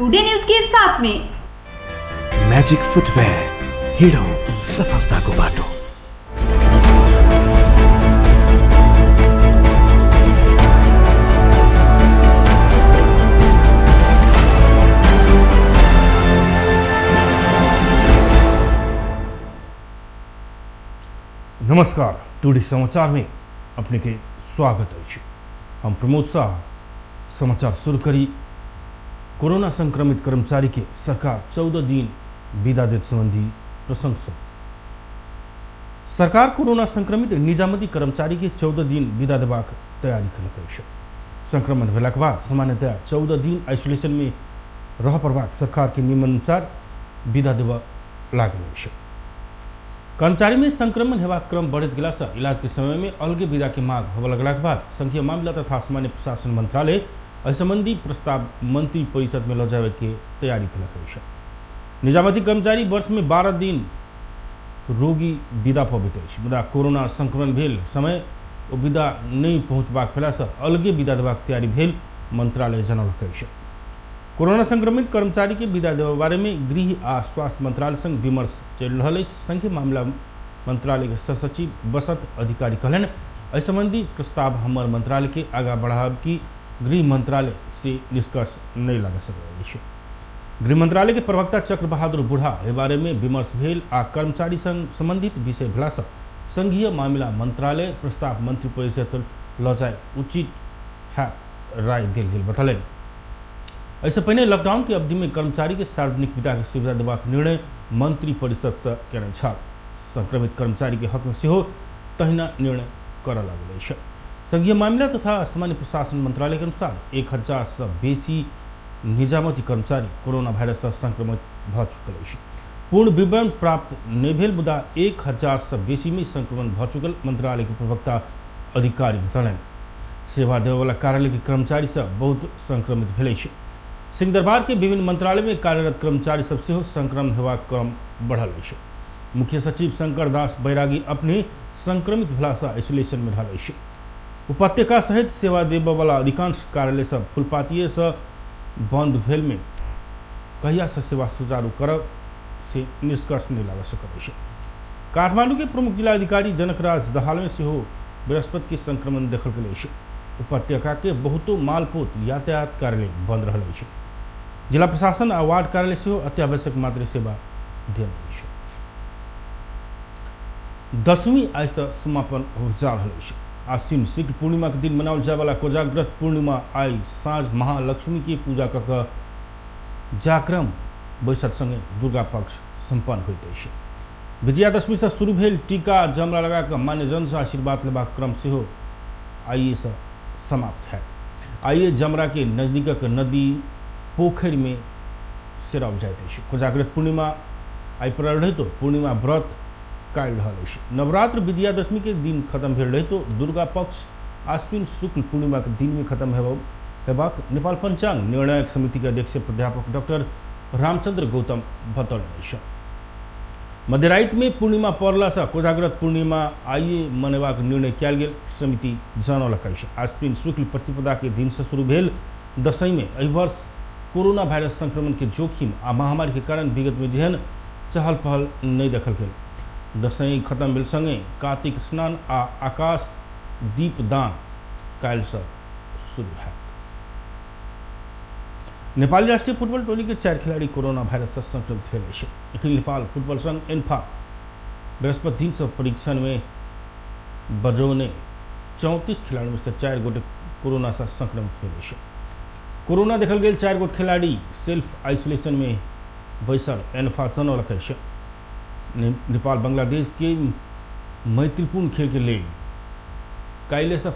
Today news के साथ में। म्याजिक फुटवेयर, हिँडौँ सफलताको बाटो। नमस्कार, टुडे समाचार में अपने के स्वागत अछि। हम प्रमोद शाह। समाचार शुरू करी। कोरोना संक्रमित कर्मचारी के सरकार 14 दिन विदा देत संबंधी प्रसंग से। सरकार कोरोना संक्रमित निजामती कर्मचारी के 14 दिन विदा देबाक तैयारी केलक अछि। संक्रमण भेलाक बाद सामान्यतया 14 दिन आइसोलेशन में रह पड़बाक सरकार के नियमानुसार विदा देबऽ लागल अछि। कर्मचारी में संक्रमण हेबाक क्रम बढ़ैत गेलासँ इलाज के समय में अलगे विदा के मांग होबऽ लगलाक बाद संघीय मामिला तथा सामान्य प्रशासन मंत्रालय एहि संबंधी प्रस्ताव मंत्री परिषद में लऽ जाबय के तैयारी केलक अछि। निजामती कर्मचारी वर्ष में 12 दिन रोगी विदा पबैत अछि, मुदा कोरोना संक्रमण भेल समय ओ विदा नहि पहुँचबाक भेलासँ अलगे विदा देबाक तैयारी भेल मंत्रालय जनौलक अछि। कोरोना संक्रमित कर्मचारी के विदा देबऽ बारे में गृह आ स्वास्थ्य मंत्रालय संग विमर्श चलि रहल अछि। संघीय मामिला मंत्रालय के सहसचिव बसंत अधिकारी कहलनि, एहि संबंधी प्रस्ताव हमर मंत्रालय के आगा बढ़ाब की गृह मंत्रालय से निष्कर्ष नहि लगा सकल अछि। गृह मंत्रालय के प्रवक्ता चक्र बहादुर बुढ़ा एहि बारे में विमर्श भेल आ कर्मचारी संग संबंधित विषय भेलासँ संघीय मामिला मंत्रालय प्रस्ताव मंत्री परिषद लऽ जाय उचित हैत राय देल गेल बतौलनि। एहिसँ पहिने लॉकडाउन के अवधि में कर्मचारी के सार्वजनिक विदा के सुविधा देबाक निर्णय मंत्री परिषद सँ केने छल। संक्रमित कर्मचारी के हक में सेहो तहिना निर्णय करऽ लागल अछि। संघीय मामिला तथा सामान्य प्रशासन मंत्रालय के अनुसार 1000 सँ बेसी निजामती कर्मचारी कोरोना वायरस सँ संक्रमित भऽ चुकल अछि। पूर्ण विवरण प्राप्त नहि भेल मुदा 1000 सँ बेसी में संक्रमण भऽ चुकल मंत्रालय के प्रवक्ता अधिकारी बतौलनि। सेवा देबयवला कार्यालय के कर्मचारी सब बहुत संक्रमित भेल अछि। सिंहदरबार के विभिन्न मंत्रालय में कार्यरत कर्मचारी सब सेहो संक्रमण हेबाक क्रम बढ़ल अछि। मुख्य सचिव शंकर दास बैरागी अपने संक्रमित भेलासँ आइसोलेशन में रहल अछि। उपत्यका सहित सेवा देबयवला अधिकांश कार्यालय सब फुलपातिये सँ बंद भेल में कहिया सँ सेवा सुचारू करब से निष्कर्ष नहि लागऽ सकल अछि। काठमांडू के प्रमुख जिलाधिकारी जनकराज दहाल में सेहो बृहस्पति के संक्रमण देखल गेल अछि। उपत्यका के बहुतो मालपोत यातायात कार्यालय बंद रहल अछि। जिला प्रशासन आ वार्ड कार्यालय सेहो अत्यावश्यक मात्र सेवा देने अछि। दशमी आइ सँ समापन हो जा रहल अछि। आश्विन शुक्ल पूर्णिमा के दिन मनाओल जायवाला कोजाग्रत पूर्णिमा आइ साँझ महालक्ष्मी के पूजा कऽ कऽ जाक्रम बैसक संगे दुर्गा पक्ष सम्पन्न होइत अछि। विजयादशमी सँ शुरू भेल टीका जमरा लगा कऽ मान्यजन सँ आशीर्वाद लेबाक क्रम सेहो आइए सँ समाप्त हैत। आइए जमरा के नजदीकक नदी पोखरि में सेराओल जाइत अछि। कोजाग्रत पूर्णिमा आइ पड़ल रहितो पूर्णिमा व्रत काल्हि रहल अछि। नवरात्र विजयादशमी के दिन खत्म भेल रहितो दुर्गा पक्ष आश्विन शुक्ल पूर्णिमा के दिन में खत्म हेबाक नेपाल पंचांग निर्णायक समिति के अध्यक्ष प्राध्यापक डॉक्टर रामचंद्र गौतम बतौलनि अछि। मध्यराति में पूर्णिमा पड़ला सँ कोजाग्रत पूर्णिमा आइए मनेबाक निर्णय कयल गेल समिति जनौलक अछि। आश्विन शुक्ल प्रतिपदा के दिन सँ शुरू भेल दशैं में एहि वर्ष कोरोना वायरस संक्रमण के जोखिम आ महामारी के कारण विगत में जेहन चहल पहल नहि देखल गेल। दशैं खत्म भेल संगे कार्तिक स्नान आ आकाश दीपदान काल्हि सँ शुरू हैत। नेपाली राष्ट्रीय फुटबॉल टोली के 4 खिलाड़ी कोरोना वायरस सँ संक्रमित भेल अछि। अखिल नेपाल फुटबॉल संघ एन्फा बृहस्पति दिन सँ परीक्षण में बजौने 34 खिलाड़ी में से 4 गोटे कोरोना सँ संक्रमित भेल अछि। कोरोना देखल गेल 4 गोट खिलाड़ी सेल्फ आइसोलेशन में बैसल एन्फा जनौलक अछि। नेपाल बांग्लादेश के मैत्रीपूर्ण खेल के लेल काल्हि सँ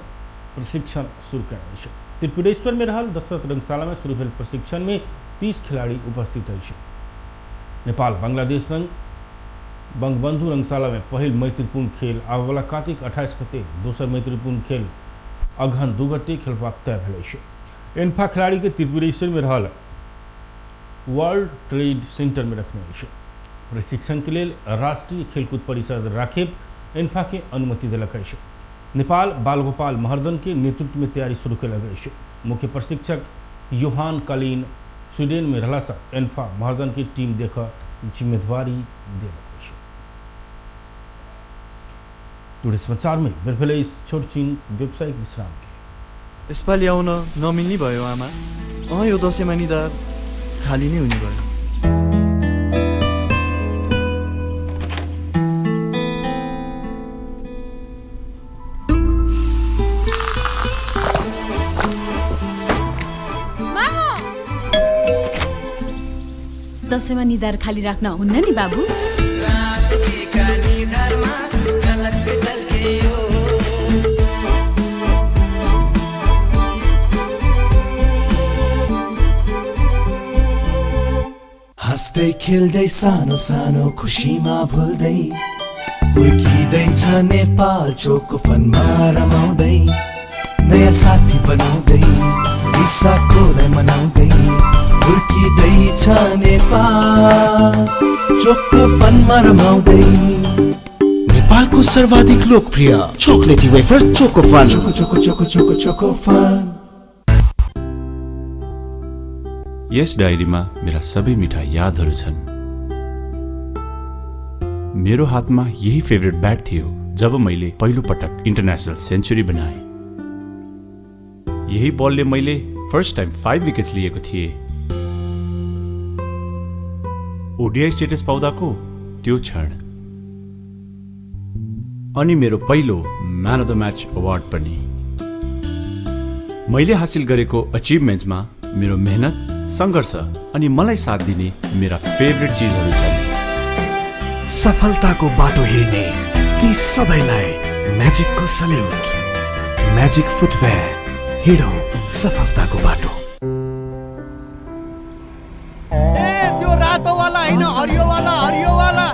प्रशिक्षण शुरू कयने अछि। त्रिपुरेश्वर में रहल दशरथ रंगशाला में शुरू भेल प्रशिक्षण में 30 खिलाड़ी उपस्थित अछि। नेपाल बांग्लादेश संग बंगबंधु रंगशाला में पहिल मैत्रीपूर्ण खेल आबयवला कार्तिक 28 गते, दोसर मैत्रीपूर्ण खेल अगहन 2 गते खेलबाक तय भेल अछि। एन्फा खिलाड़ी के त्रिपुरेश्वर में रहल वर्ल्ड ट्रेड सेंटर में रखने अछि। प्रशिक्षण के लेल राष्ट्रीय खेलकूद परिषद राखेप एन्फा के अनुमति देलक अछि। नेपाल बालगोपाल महर्जन के नेतृत्व में तैयारी शुरू कयलक अछि। मुख्य प्रशिक्षक योहान कलीन स्वीडन में रहला से एन्फा महर्जन के टीम देख जिम्मेदारी देलक अछि। टुडे समाचार में बेर इस छोट छिन व्यावसायिक विश्राम के। यसपालि आउन नमिल्ने भयो आमा। अँ यो दसैँमा निधार खाली नै हुने भयो। दसैँमा निधार खाली राख्न हुन्न नि बाबु। हाँस्दै खेल्दै सानो सानो खुसीमा भुल्दै हुर्किँदैछ नेपाल चोकोफनमा रमाउँदै नयाँ साथी बनाउँदै रिसाकोलाई मनाउँदै हुर्किँदैछ नेपाल चोकोफनमा रमाउँदै। नेपालको सर्वाधिक लोकप्रिय chocolatey wafer Chocofun. Choco choco choco choco Chocofun. यस डायरीमा मेरा सबै मिठा यादहरू छन्। मेरो हातमा यही फेभरेट ब्याट थियो जब मैले पहिलो पटक इन्टरनेसनल सेन्चुरी बनाएँ। यही बलले मैले फर्स्ट टाइम 5 विकेट्स लिएको थिएँ। ओडिआई स्टेटस पाउँदाको त्यो क्षण अनि मेरो पहिलो man of the match award पनि। मैले हासिल गरेको अचिभमेन्ट्समा मेरो मेहनत, सङ्घर्ष अनि मलाई साथ दिने मेरा फेभरेट चिजहरू छन्। सफलताको बाटो हिँड्ने ती सबैलाई म्याजिकको सल्युट। म्याजिक फुटवेयर, हिँडौँ सफलताको बाटो। ए त्यो रातो वाला हैन, हरियो वाला, हरियो वाला।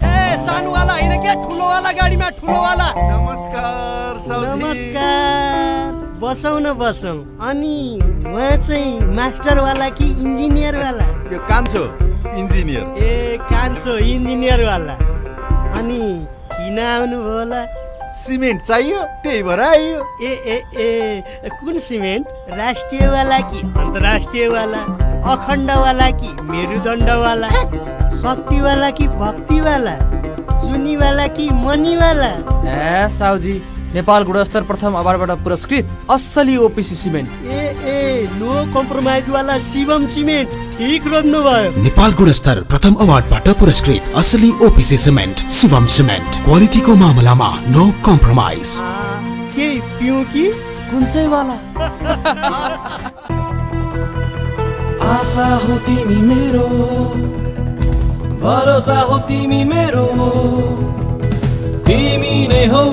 ए सानो वाला हैन के, ठुलो वाला गाडीमा, ठुलो वाला। नमस्कार साउजी। नमस्कार, बसौँ न बसौँ। अनि उहाँ चाहिँ मास्टर वाला कि इन्जिनियर वाला? यो कान्छो इन्जिनियर। ए कान्छो इन्जिनियर वाला। अनि किन आउनुभयो होला? सिमेन्ट चाहियो त्यही भएर आइयो। ए ए ए कुन सिमेन्ट? राष्ट्रियवाला कि अन्तर्राष्ट्रियवाला? अखण्डवाला कि मेरुदण्डवाला? शक्तिवाला कि भक्तिवाला? चुनीवाला कि मनीवाला? ए साउजी, नेपाल गुणस्तर प्रथम अवार्डबाट पुरस्कृत असली ओपिसी सिमेन्ट। ए ए नो कम्प्रोमाइज वाला शिवम सिमेन्ट, ठिक रोज्नु भयो। नेपाल गुणस्तर प्रथम अवार्डबाट पुरस्कृत असली ओपिसी सिमेन्ट शिवम सिमेन्ट। क्वालिटीको मामलामा नो कम्प्रोमाइज। के पिउँ कि कुन चाहिँ वाला? आशा हो तिमी मेरो, भरोसा हो तिमी मेरो, तिमी नै हो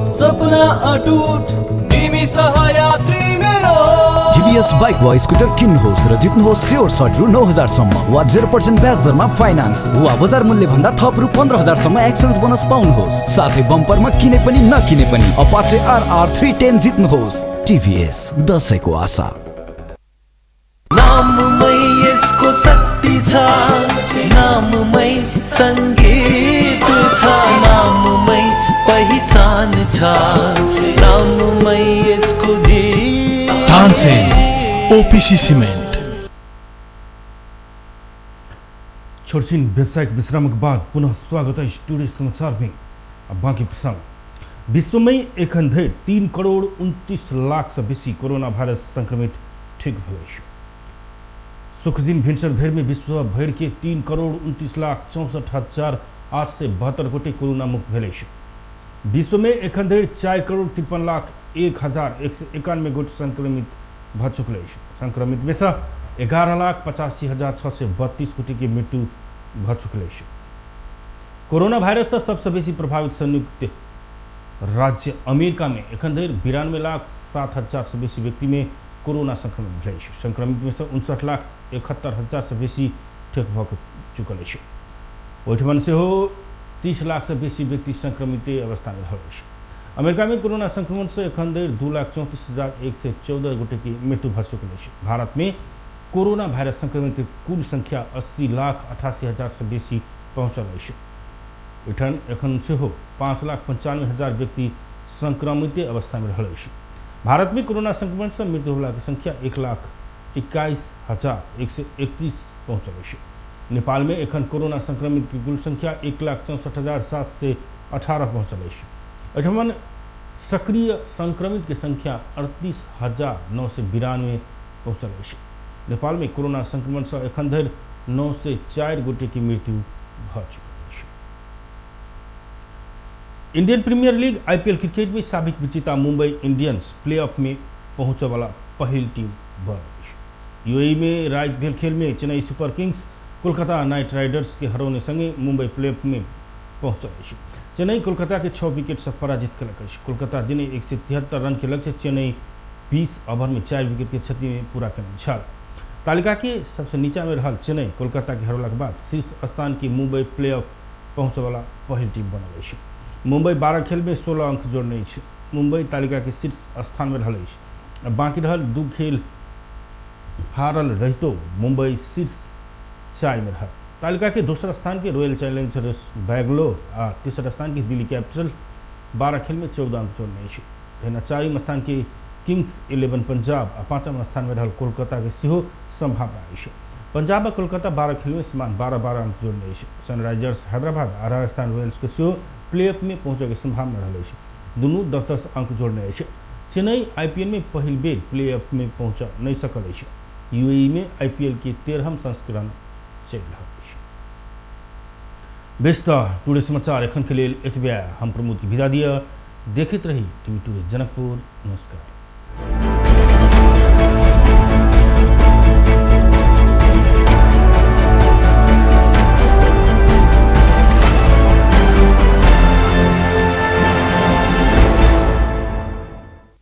सपना अटुट, तिमी सहयात्री मेरो। जीवीएस बाइक वा स्कुटर किन्नुहोस् र जित्नुहोस् स्योर सर्ट रु 9000 सम्म वा 0% ब्याज दरमा फाइनान्स वा बजार मूल्य भन्दा थप रु 15000 सम्म एक्सचेन्ज बोनस पाउनुहोस्। साथै बम्परमा किने पनि नकिने पनि अपाचे आरआर 310 जित्नुहोस्। टिभीएस, दशैंको आशा। नाममै यसको शक्ति छ, नाममै संगीत छ, नाममै पहिचान छ, नाममै यसको जीत। Tansen OPC cement. छोटछिन व्यावसायिक विश्रामक बाद पुनः स्वागत है टुडे समाचार में। अब बाँकी प्रसंग। विश्वमै एखन धरि 3 करोड़ 29 लाख से बेसी कोरोना वायरस संक्रमित ठीक भेल अछि। शुक्रदिन भिनसर धरि में विश्व भरि के 3 करोड़ 29 लाख 64,872 गोटे कोरोना मुक्त भेल अछि। विश्व में एखन धरि 4 करोड़ 53 लाख 1,191 गोटे संक्रमित भऽ चुकल अछि। संक्रमित में से 11,85,632 गोटे के मृत्यु भऽ चुकल अछि। कोरोना वायरस से सबसे बेसी प्रभावित संयुक्त राज्य अमेरिका में एखन धरि 92,07,000 से बेसी व्यक्ति में कोरोना संक्रमित भेल अछि। संक्रमित में से 59,71,000 से बेसी ठीक भऽ चुकल अछि। ओहिठमन सेहो 30 लाख से बेसी व्यक्ति संक्रमित अवस्था में रहल अछि। अमेरिका में कोरोना संक्रमण से एखन धरि 2,34,114 गोटे के मृत्यु भऽ चुकल अछि। भारत में कोरोना वायरस संक्रमित कुल संख्या 80,88,000 से बेसी पहुँचल अछि। ओहिठाम एखन सेहो 5,95,000 व्यक्ति संक्रमित अवस्था में रहल अछि। भारत में कोरोना संक्रमण से मृत्यु होला के संख्या 1,21,131 पहुंचल अछि। नेपाल में एखन कोरोना संक्रमित के कुल संख्या 1,64,718 पहुंचल अछि। एहिठाम सक्रिय संक्रमित के संख्या 38,992 पहुंचल अछि। नेपाल में कोरोना संक्रमण से एखन धरि 904 गोटे की मृत्यु भ चुकल अछि। Indian Premier League IPL cricket में साबिक विजेता मुंबई इंडियंस प्लेऑफ में पहुंचे वाला पहिल टीम बनल अछि। यूएई में राति भेल खेल में Chennai Super Kings Kolkata Knight Riders के हरौने संगे मुंबई प्लेऑफ में पहुंचल अछि। चेन्नई कोलकाता के 6 विकेट से पराजित कयलक अछि। कोलकाता दिने 173 रन के लक्ष्य चेन्नई 20 ओवर में 4 विकेट के क्षति में पूरा केने छल। तालिका के सबसे नीचा में रहल चेन्नई कोलकाता के हरौलाक बाद शीर्ष स्थान के मुंबई प्लेऑफ पहुंचे वाला पहिल टीम बनल अछि। मुंबई 12 खेल में 16 अंक जोड़ने अछि। मुंबई तालिका के शीर्ष स्थान में रहल अछि। बाकी रहल 2 खेल हारल रहितो मुंबई शीर्ष 4 में रहल। तालिका के दोसर स्थान के रॉयल चैलेंजर्स बैंगलोर आ तेसर स्थान के दिल्ली कैपिटल 12 खेल में 14 अंक जोड़ने अछि। तहिना चारिम स्थान के किंग्स 11 पंजाब आ पाँचम स्थान में रहल कोलकाता के सेहो संभावना अछि। पंजाब आ कोलकाता 12 खेल में समान 12-12 अंक जोड़ने अछि। सनराइजर्स हैदराबाद आ राजस्थान रॉयल्स के सेहो प्लेऑफ में पहुंचय के संभावना रहल अछि। दुनू 10-10 अंक जोड़ने अछि। चेन्नई आईपीएल में पहिल बेर प्लेऑफ में पहुंच नहीं सकल अछि। यूएई में आईपीएल के 13म संस्करण चलि रहल अछि। बेस त टुडे समाचार एखन के लेल एतबे। हम प्रमोद के विदा दिअ। देखैत रही टीवी टुडे जनकपुर। नमस्कार।